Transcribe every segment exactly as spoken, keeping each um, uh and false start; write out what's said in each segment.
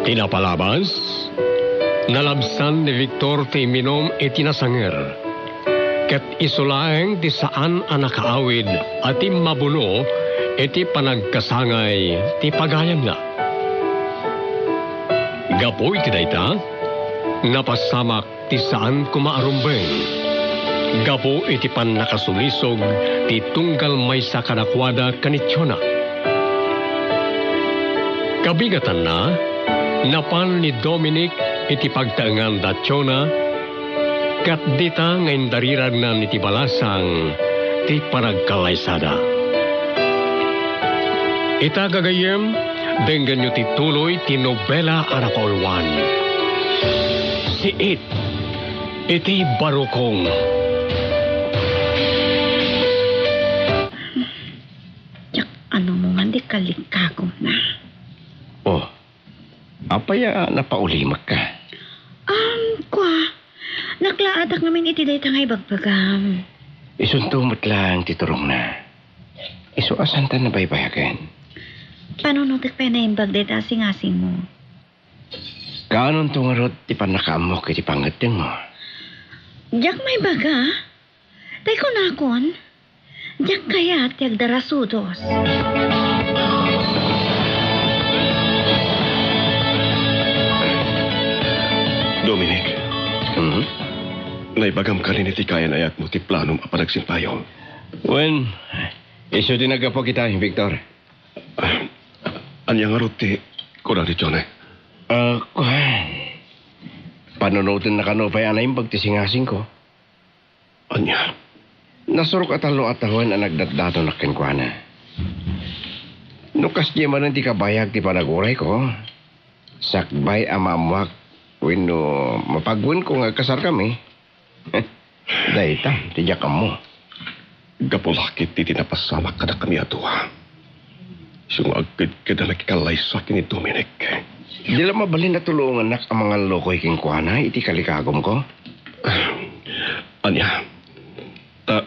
Ti napalabas, nalabsan ni Victor ti imminum iti nasanger, ket isu laeng ti saan a nakaawid a ti mabuno iti panagkasangay ti pagayamna. Gapu iti dayta, napasamak ti saan koma a rumbeng gapu iti pannakasulisog ti tunggal maysa kadakuada ken ni Tiona. Kabigatanna, napan ni Dominic iti pagtaengan da Tiona, ket dita nga indariragnan iti balasang ti panagkallaysada. Ita, gagayyem, denggenyo ti tuloy ti nobela a napauluan. Siit iti barukong. Diak anumngan ti kalikagumna. Oh, apay a napaulimekka? Um, kua, naklaatak ngamin iti dayta nga ibagbagam. Isunto met laeng ti turongna. Isu a saanta nabaybayagen. Panunotek pay naimbag dayta a singasingmo. Kaanonto ngarud ti pannakaammok iti pangngeddengmo? Diak maibaga. Tay kunakon, diak kayat ti agdarasudos. Dominic. Hmm? Naibagam kanin iti kayan-ayatmo ti planom a panagsimpayo. Wen, isu ti naggapu ita, Victor. Ah, ania ngarud ti kuna ni Tiona? Ah, kuan. Panunotenna kano pay a naimbag ti singasingko. Ania? Nasurok a tallo a tawen a nagdatdatonak kenkuana. No kasdiay manen ti kabayag ti panagurayko, sakbay a maammoak wenno mapagwenko nga agkasarkami, dayta ti diak ammo. Gapu la ketdi ti napasamak kadakami a dua. Isu nga agkedked a nakikallaysa ken ni Dominic. Di la mabalin a tulongannak a mangallukoy kenkuana iti kalikagumko? Ania? Ah,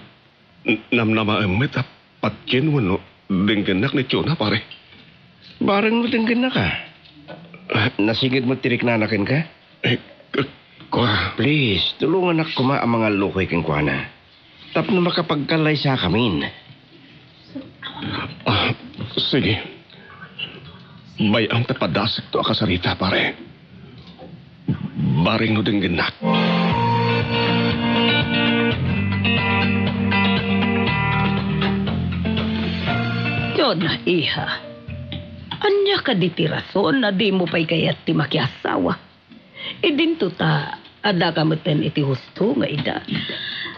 n-, namnamaem met a patien wenno denggennak ni Tiona, pare? Bareng no denggennaka. Nasiged met ti riknana kenka? Eh, k-, kua. Please, tulongannak koma a mangallukoy kenkuana. Tapno makapagkallaysakamin. Ah, sige. Bay-am ta padasekto a kasarita, pare. Bareng no denggennak. Tiona, iha. Ania kadi ti rason a dimo pay kayat ti makiasawa? Idinto ta, addaka metten iti husto nga edad.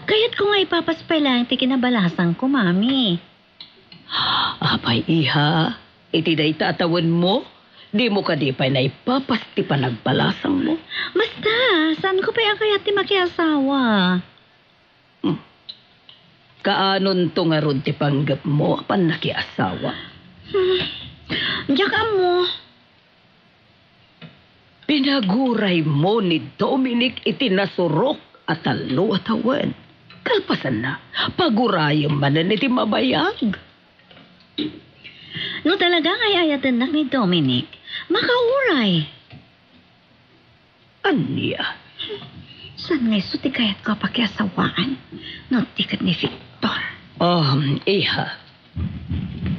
Kayatko nga ipapas pay laeng ti kinabalasangko, Mami. Apay, iha, iti dayta a tawenmo, dimo kadi pay naipapas ti panagbalasangmo? Basta, saanko pay a kayat ti makiasawa. Hmm. Kaanonto ngarud ti panggepmo a pannakiasawa? Hmm. Diak ammo. Pinaguraymo ni Dominic iti nasurok a tallo a tawen. Kalpasanna, pagurayem manen iti mabayag. No talaga nga ay-ayatennak ni Dominic, makauray. Ania? Saan nga isu ti kayatko a pakiasawaan no di ket ni Victor? Um, iha,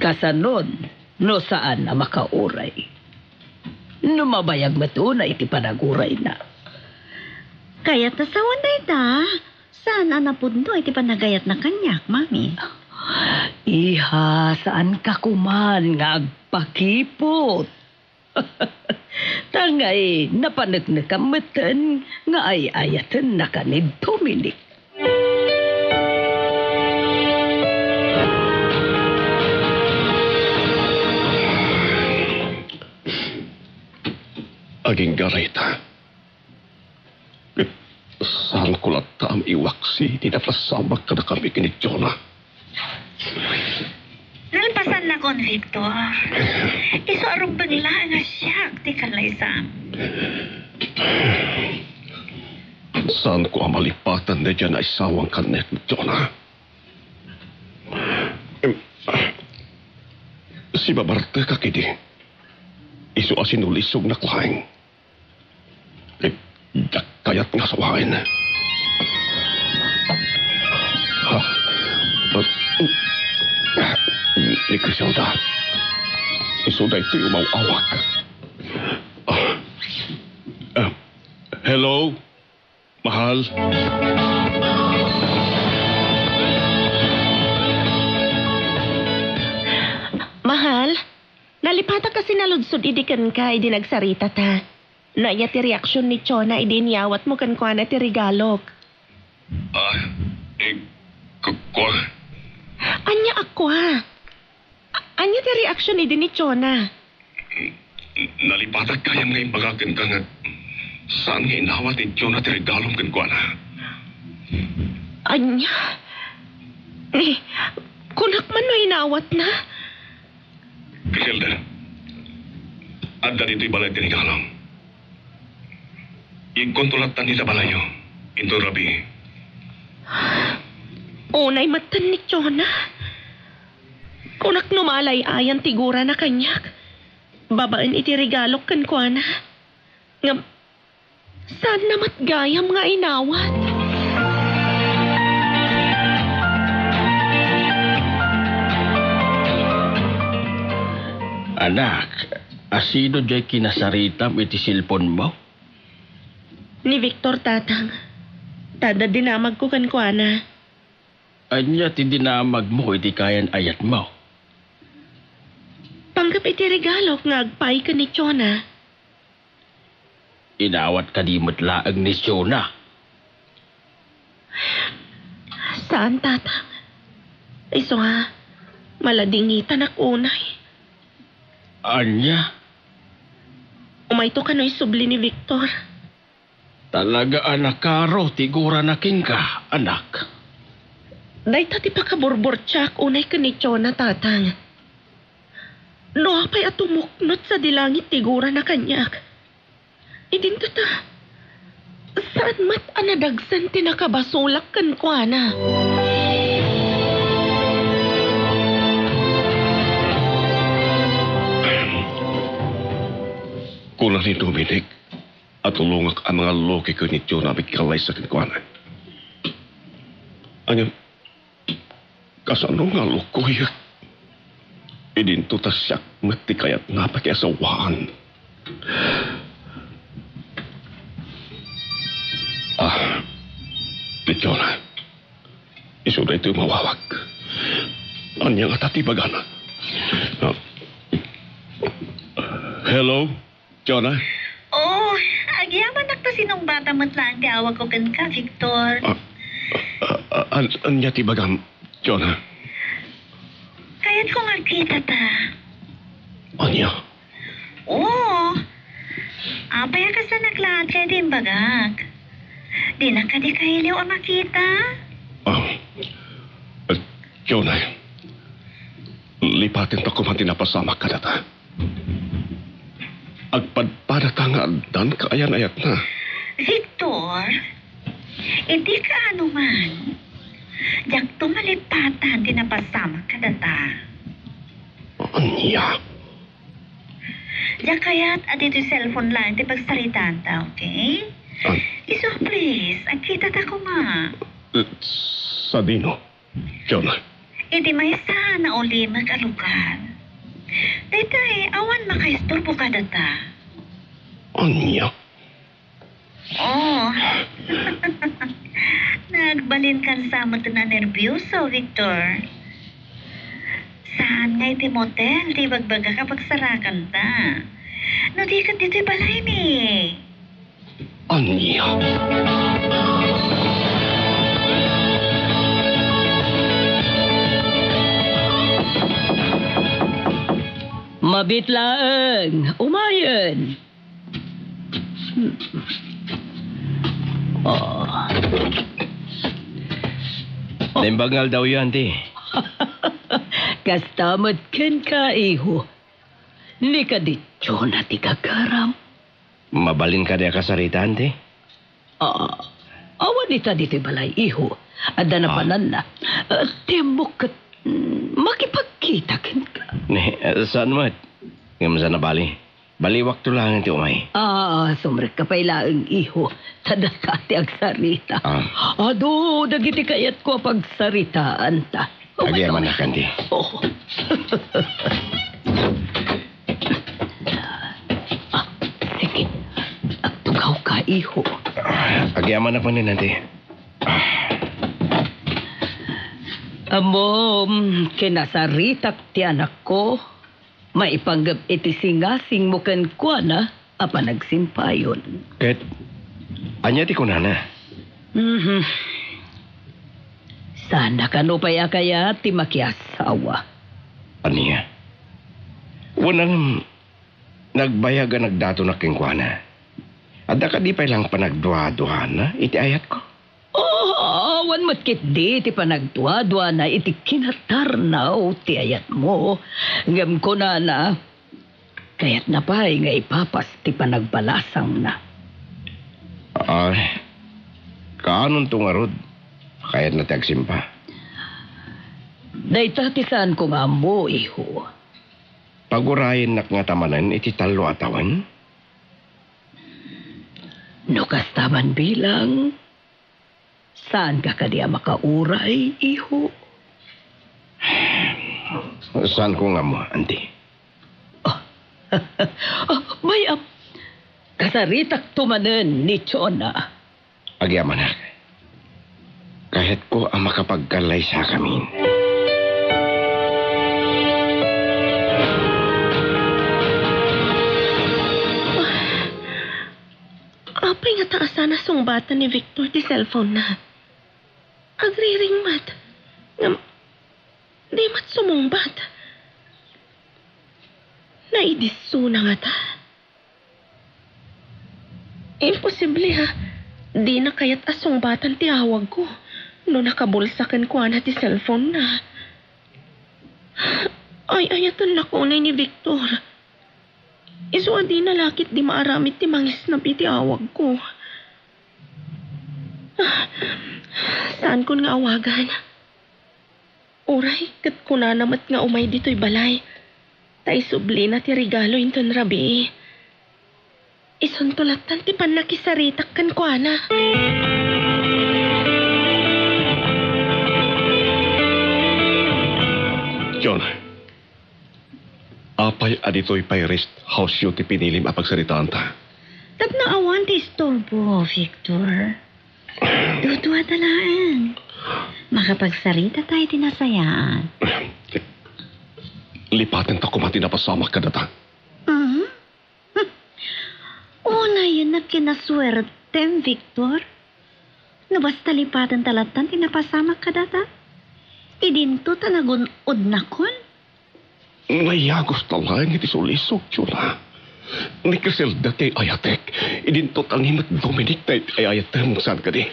kasanon no saan a makauray? No mabayag met unay iti panagurayna. Kayatna sawen dayta, saan a napudno iti panagayatna kaniak, Mami. Iha, saanka koman nga agpakipot. Ta ngay, napaneknekam metten nga ay-ayatennaka ni Dominic. Agingga dayta. Saanko latta a maiwaksi ti napasamak kadakami ken ni Tiona. Nalpasannakon, Victor. Isu a rumbeng laeng a siak ti kallaysam. Saanko a malipatan daydiay a naisawang kaniak ni Tiona. Em, sibabartekak idi. Isu a sinulisognak laeng. Ket diak kayat nga asawaen. Ha? Ni Criselda. Isu daytoy umaw-awak. Ah. Ah. Hello? Mahal? Mahal, nalipatak a sinaludsod idi kenka idi nagsaritata. No ania ti reaksion ni Chona idi inyawatmo kenkuana ti regalok? Ah, eh, ku-, kua? Ania a kua? A-, ania ti reaksion idi ni Chona? Nalipatak gayam nga imbaga kenka nga saan nga inawat ni Chona ti regalom kenkuana. Ania? Eh, kunak man no inawatna? Griselda, adda ditoy balay ti regalom. Igkonto lattan ita balayyo inton rabii. Unay metten ni Chona. Kunak no malay-ayan ti gurana kaniak babaen iti regalok kenkuana. Ngem, saanna met gayam nga inawat. Anak, asino diay kinasaritam iti cellphone-mo? Ni Victor, Tatang. Ta adda dinamagko kenkuana. Ania ti dinamagmo iti kayan-ayatmo? Panggep iti regalok nga agpaay ken ni Chona. Inawat kadi met laeng ni Chona? Saan, Tatang. Isu nga, maladingitanak unay. Ania? Umayto kano isubli ni Victor. Talaga a nakaro ti gurana kenka, anak. Dayta ti pakaburburtiak unay ken ni Chona, Tatang. No apay a tumuknot sadi langit ti gurana kaniak, idinto ta, saan met a nadagsen ti nakabasolak kenkuana. Kuna ni Dominic, a tulongak a mangalluki ken ni Chona a migkallaysa kenkuana. Ania, kasano nga allukoyek? Idinto ta siak met ti kayatna a pakiasawaan. Ah, ni Chona. Isu daytoy mawawag. Ania ngata ti ibagana? Ah. Hello? Chona? Oh, agyamanak ta sinungbatam met laeng ti awagko kenka, Victor. Ah, ah, ah, an-, ania ti ibagam, Chona? Kayatko nga agkitata. Ania? Oo. Apay a kasanak laeng ti imbagak? Dinak kadi kailiw a makita? Ah, eh, Chona, lipaten ta koma ti napasamak kadata. Agpadpadata nga addan kaayan-ayatna. Victor, idi kaano man, diakto malipatan ti napasamak kadata. Ania? Diak kayat a ditoy cellphone laeng ti pagsaritaanta, okay? Ah. Isu, please, agkitata koma. Eh, sadino? Chona. Iti maysa a naulimek a lugar. Daytoy, awan makaisturbo kadata. Ania? Oh. Nagbalinkan sa met a nerbiuso, Victor. Saan nga iti motel ti ibagbagak a pagsarakanta? No di ket ditoy balaymi. Ania? Mabiit laeng. Umayen. Oh. Naimbag nga aldawyo, Auntie. Kasta met kenka, iho. Ni kadityo na ti gagaram. Mabalin kadi a kasarita, Auntie? Ah, awan ita ditoy balay, iho. Adda Ah. napananna. Ah, timmok ket, mm, makipagkita kenka. Ne, eh, saan met? Ngem saan a bali? Baliwakto laeng ti umay. Ah, sumrekka pay laeng, iho. Ta daka ti agsarita. Ah. Adu, dagiti kayatko a pagsaritaanta. Agyamanak, anti. Oh. Ah, sige. Agtugawka, iho. Agyamanak manen, anti. Ah. Ammom, kinasaritak ti anakko. Maipanggep iti singasingmo kenkuana a panagsimpayon. Ket ania ti kunana? Mhm. Saan a kano pay a kayat ti makiasawa. Ania? Wen, ngem nagbayag a nagdatonak kenkuana. Adda kadi pay laeng panagduaduana iti ayatko? Oh, awan met ketdi ti panagduaduana iti kinatarnaw ti ayatmo. Ngem kunana, kayatna pay nga ipapas ti panagbalasangna. Ay, kaanonto ngarud? Kayatna ti agsimpa? Dayta ti saanko nga ammo, iho. Pagurayennak ngata manen iti tallo a tawen? No kasta man bilang, saanka kadi a makauray, iho? Saanko nga ammo, anti. Ah, ah, may ap-, kasaritakto manen ni Jonah. Agyamanak. Kayatko a makapagkallaysakamin. Apay ngata a saan a sungbatan ni Victor ti cellphone-na? Agriring met. Ngem, di met sumungbat. Naidissona ngata. Imposible a dina kayat a sungbatan ti awagko no nakabulsa kenkuana ti cellphone-na. Ay-ayatennak unay ni Victor. Isu a dina la ketdi maaramid ti mangisnap iti awagko. Saankon nga awagan. Uray ket kunana met nga umay ditoy balay, ta isublina ti regalo inton rabii. Isunto lattan ti pannakisaritak kenkuana. John, apay a ditoy pay rest house-yo ti pinilim a pagsaritaanta? Tapno awan ti istorbo, Victor. Duduada laeng. Makapagsarita tayo ti nasayaat. Lipatenta koma ti napasamak kadata. Mhm. Unayen a kinasuertem, Victor. No basta lipatenta lattan ti napasamak kadata, idinto ta nagun-odnakon. Nayagos ta laeng iti sulisog, Jonah. Ni Criselda ti ay-ayatek, idinto ta ni met Dominic ti ay-ayatem, saan kadi?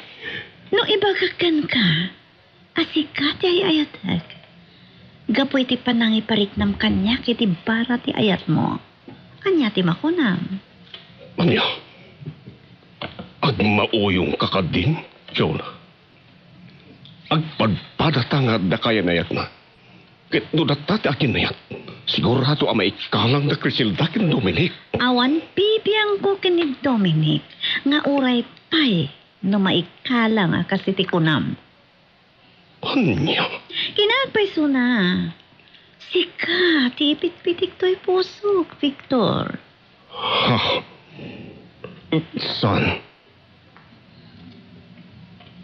No ibagak kenka a sika ti ay-ayatek, gapu iti panangipariknam kaniak iti bara ti ayatmo, ania ti makunam? Ania? Agmauyongka kadin, Jonah? Agpadpadata nga adda kayan ayatna. Ket no data ti akinayat, sigurado a maikkalang da Criselda ken Dominic. Awan bibiangko ken ni Dominic nga uray pay no maikkalang a kas iti kunam. Ania? Kinaagpayso na. Sika ti ipitpitik toy pusok, Victor. Ha? Saan?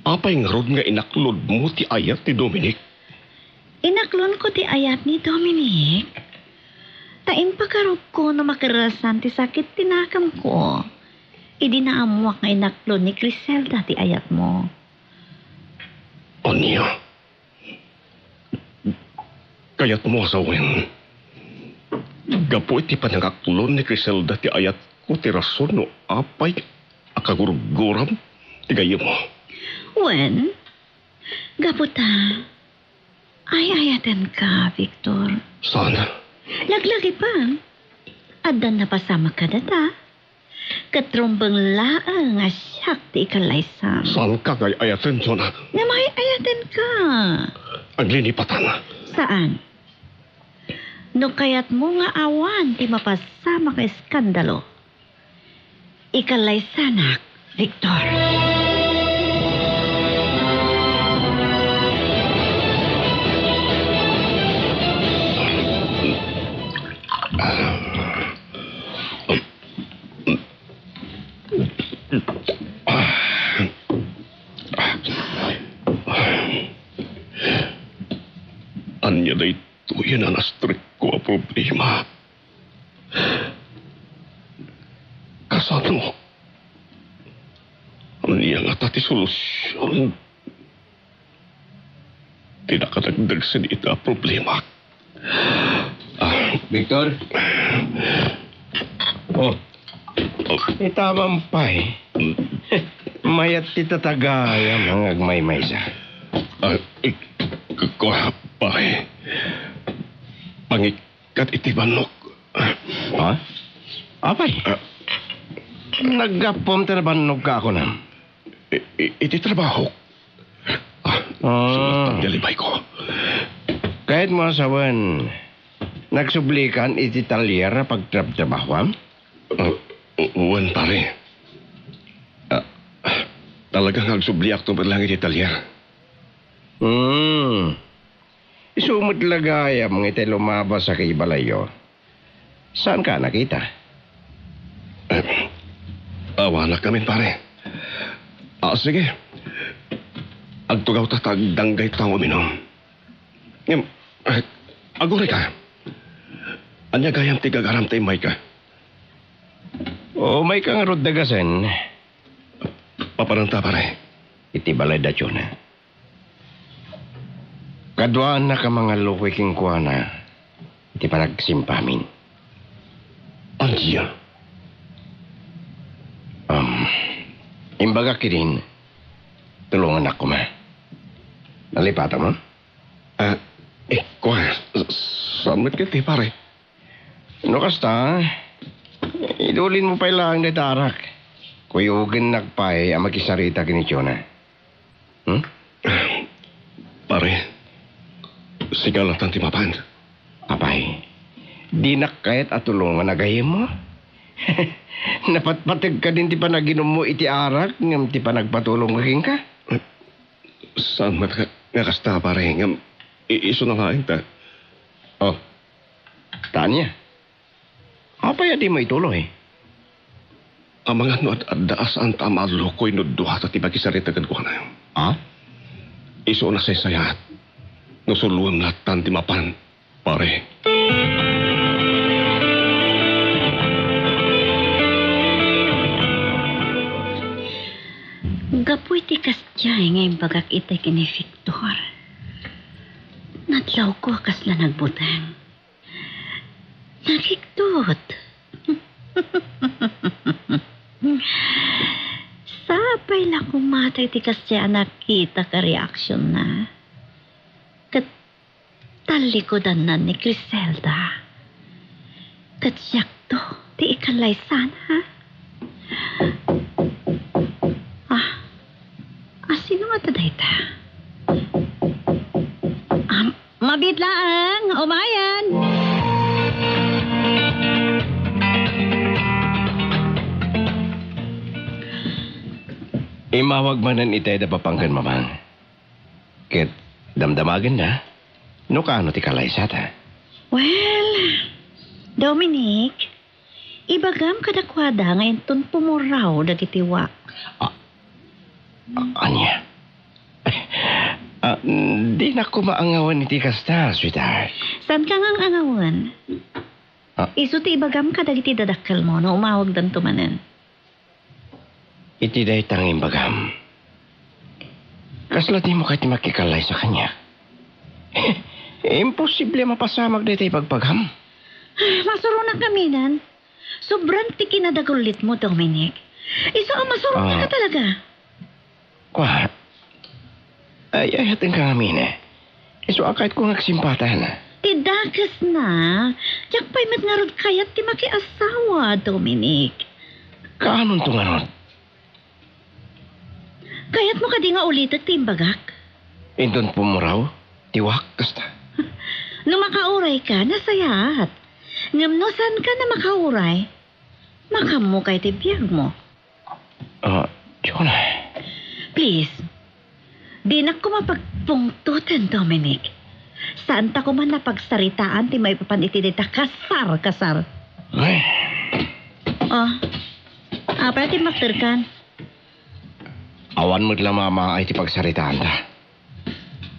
Apay ngarud nga inaklodmo ti ayat ni Dominic? Inaklonko ti ayat ni Dominic? Ta impagarupko no makerrasan ti sakit ti nakemko idi naammoak nga inaklon ni Criselda ti ayatmo. Ania? Kayatmo a sawen, gapu iti panangaklon ni Criselda ti ayatko ti rason no apay a kagurguram ti gayyemmo? Wen, gapu ta ay-ayatenka, Victor. Saan? Laglagipan. Addan napasamak kadata. Ket rumbeng laeng a siak ti ikalaysam. Saanka nga ay-ayaten, Jonah? Ngem ay-ayatenka. Aglinipatan. Saan? No kayatmo nga awan ti mapasamak a eskandalo, ikallaysanak, Victor. Ania daytoy a nanastrekko a problema? Kasano? Ania ngata ti solusion ti nakadagdag sadi ita a problema? Ah. Victor? Oh. Itaman pay. Mayat ti tatagayam nga agmaymaysa. Ah, ik-, k-, kua, pare. Pangik-, Kat iti bannok. Ha? Apay? Ah. Naggappom ta nabannogka a kunam. I-, i-, iti trabaho. Ah, ah. Sulatan ti alibayko. Kayatmo a sawen, nagsublikan iti talyer a pagtrabtrabahoam? Ah, wen, pare. Ah, talaga nga agsubliakto met lang iti talyer. Hmm. Isu met la gayam nga itay lumabas a kaibalayyo. Saanka a nakita? Eh, awanak ngamin, pare. Ah, sige. Agtugawta ta agdanggayta nga uminum. Ngem, eh, agurayka. Ania gayam ti gagaram ta immayka? Umayka ngarud dagasen. Papananta, pare? Iti balay da Chona. Kaduaannak a mangallukoy kenkuana iti panagsimpamin. Ania? Um, imbagak idin, tulongannak koma. Nalipatam, no? Ah, eh, kua, saan met ket ti, pare? No kasta, idulinmo pay laeng dayta arak. Kuyogennak pay a makisarita ken ni Chona. Hmm? Pare, sika latan ti mapan. Apay, dinak kayat a tulongan a gayyemmo? Napatpategka din ti panaginummo iti arak ngem ti panagpatulongko kenka? Saan met nga, nga kasta, pare, ngem i-, isuna laeng ta. Oh, ta ania? Apay a dimo ituloy? Amangan no ad-adda a saanta a maallukoy no duata ti makisarita kenkuana. Ah? Isu a nasaysayat no suloem latan ti mapan, pare. Gapu iti kasdiay nga imbagak iti ken ni Victor, nadlawko a kasla nagbuteng. Nakiktot. Sapay la koma ta iti kasdiay a nakitak a reaksionna. Ket tallikudanna ni Criselda. Ket siakto ti ikallaysana. Ah, a sino ngata dayta? Ah, mabiit laeng, umayen. Immawag manen itay da Papang ken Mamang. Ket damdamagenda no kaano ti kalaysata. Well, Dominic, ibagam kadakuada nga inton pumuraw dagiti wak. Ah, a-, ania? Ah, dinak koma angawen iti kasta, sweetheart. Saanka nga angawen? Ah. Isu ti ibagam kadagiti dadakkelmo no umawagdanto manen. Iti dayta nga imbagam, kasla dimo kayat ti makikallaysa kaniak? Imposible a mapasamak dayta ibagbagam. Masuronak ngamin. Sobran ti kinadagullitmo, Dominic. Isu a masuronak Ah. ka talaga. Kua, ay, ay, ayatenka ngamin. Isu a kayatko nga agsimpatan. Ti dakesna, diak pay met ngarud kayat ti makiasawa, Dominic. Kaanonto ngarud? Kayatmo kadi nga ulitek ti imbagak? Inton pumuraw ti wak, kasta? No makauray ka, nasayaat. Ngem no saan ka na makauray, makaammo ka iti biagmo. Ah, Jonah. Please, dinak koma pagpungtoten, Dominic. Saanta koma a pagsaritaan ti maipapan iti dayta kasar-kasar. Ay. Oh, apay ti makderkan? Awan met la mamaay ti pagsaritaanta.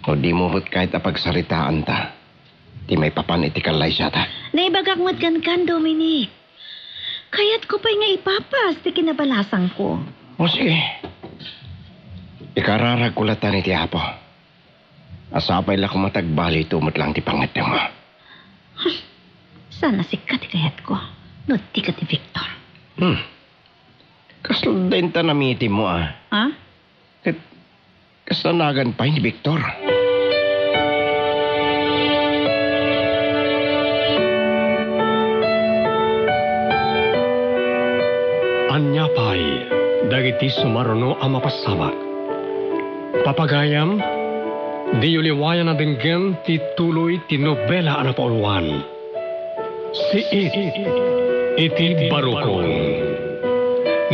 No dimo met kayat a pagsaritaanta ti maipapan iti kallaysata. Naibagak met kenkan, Dominic. Kayatko pay nga ipapas ti kinabalasangko. O sige. Ikararagko latta iti Apo. Sapay la koma ta agbalito met laeng ti pangngeddengmo. Saan a sika ti kayatko, no di ket ni Victor. Hmm. Kasla dayta namitimmo, a. Ha? Ket kasla nagan pay ni Victor. Ania pay dagiti sumaruno a mapasabak? Papagayam, diyo liwayan a denggen ti tuloy ti nobela a napauluan, Siit iti Barukon.